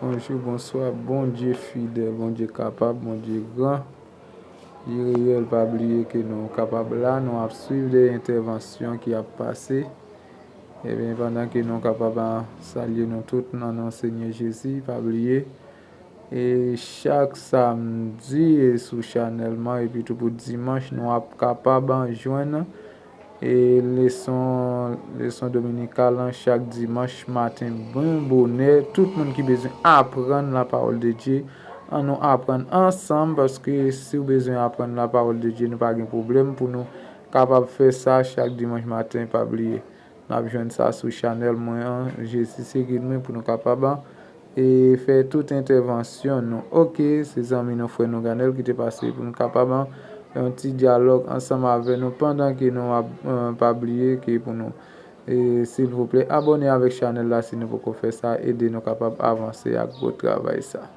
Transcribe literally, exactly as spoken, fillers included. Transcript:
Bonjou, bonswa, Bondye fidèl, Bondye kapab, Bondye gran. Li reyèl, pa bliye ke nou kapab la, nou ap swiv de entèvansyon ki ap pase. Ebyen, pandan ke nou kapab a, salye nou tout nan non Senyè Jezi, pa bliye. E chak samdi e sou chanèl mwen, epi tou pou dimanch, nou ap kapab an jwenn e leson, leson dominikal lan chak dimanch maten, byen bonè. Tout moun ki bezwen aprann la pawòl de Dye, ann nou aprann ansanm, paske si w bezwen aprann la pawòl de Dye, nou pa gen pwoblèm pou nou kapab fè sa chak dimanch maten, pa bliye. N ap jwenn sa sou chanèl mwen an, Jezi se gid mwen, pou nou kapab an, e fè tout entèvansyon nou. Oke, se zanmi nou, frè nou, Ganèl ki te pase pou nou kapab an, fè yon ti dyalòg ansanm avè nou pandan ke nou ap, eh, pa bliye ke pou nou, e silvouplè, abòne avèk chanèl la si nou poko fè sa, ede nou kapab avanse ak gwo travay sa.